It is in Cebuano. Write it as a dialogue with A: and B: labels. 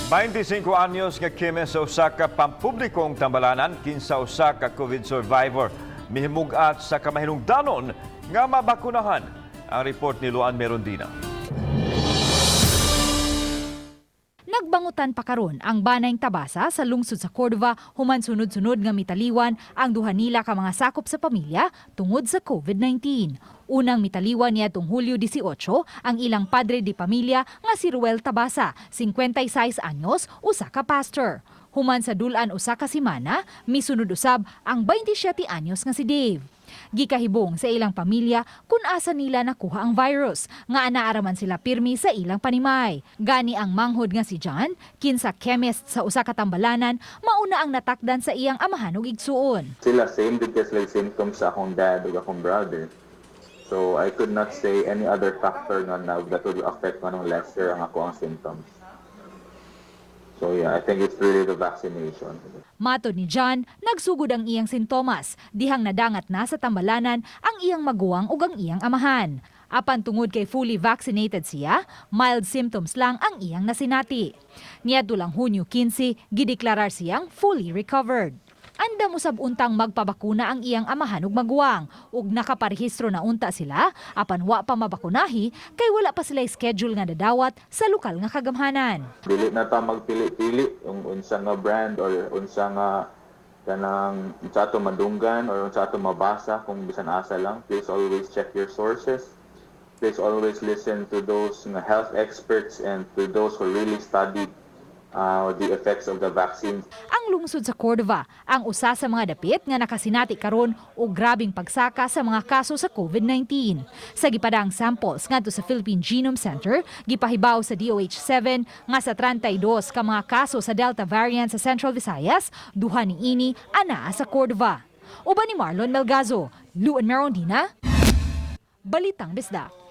A: 25 anyos nga chemist sa usa ka pampublikong tambalanan kinsa usa ka COVID survivor mihimugat sa kamahinungdanon nga mabakunahan. Ang report ni Luan Merondina.
B: Nagbangutan pa karon ang banayng Tabasa sa lungsod sa Cordova human sunod-sunod nga mitaliwan ang duha nila ka mga sakop sa pamilya tungod sa COVID-19. Unang mitaliwan niadtong Hulyo 18 ang ilang padre de pamilya nga si Ruel Tabasa, 56 anyos, usa ka pastor. Human sa dulan usa ka semana, misunod usab ang 27 anyos nga si Dave. Gikahibong sa ilang pamilya kung asa nila nakuha ang virus, nga anaa ra man sila pirmi sa ilang panimay. Gani ang manghod nga si John, kinsa chemist sa usa ka tambalanan, mauna ang natakdan sa iyang amahan ug igsuon.
C: Sila same gud kay sila symptoms sa akong dad ug akong brother. So I could not say any other factor nga na that would affect kanang lesser ang akoang symptoms. So yeah, I think it's really the vaccination.
B: Matod ni John, nagsugod ang iyang sintomas, dihang nadangat na sa tambalanan ang iyang maguwang ug ang iyang amahan. Apan tungod kay fully vaccinated siya, mild symptoms lang ang iyang nasinati. Niadto lang Hunyo 15, gideklarar siyang fully recovered. Andam usab untang magpabakuna ang iyang amahan ug maguwang ug nakaparehistro na unta sila apan wa pa mabakunahi kay wala pa sila schedule nga nadawat sa lokal nga kagamhanan.
C: Dili na ta magpili-pili yung unsa nga brand or unsa nga kanang unsa ato madunggan or unsa ato mabasa kung bisan asa lang. Please always check your sources. Please always listen to those nga health experts and to those who really studied the effects of the vaccine.
B: Ang lungsod sa Cordova ang usa sa mga dapit nga nakasinati karon og grabing pagsaka sa mga kaso sa COVID-19. Sa gipadang samples ngadto sa Philippine Genome Center, gipahibaw sa DOH-7 nga sa 32 ka mga kaso sa Delta variant sa Central Visayas, duha niini anaa sa Cordova. Uban ni Marlon Melgazo, Luan Merondina, Balitang Bisdak.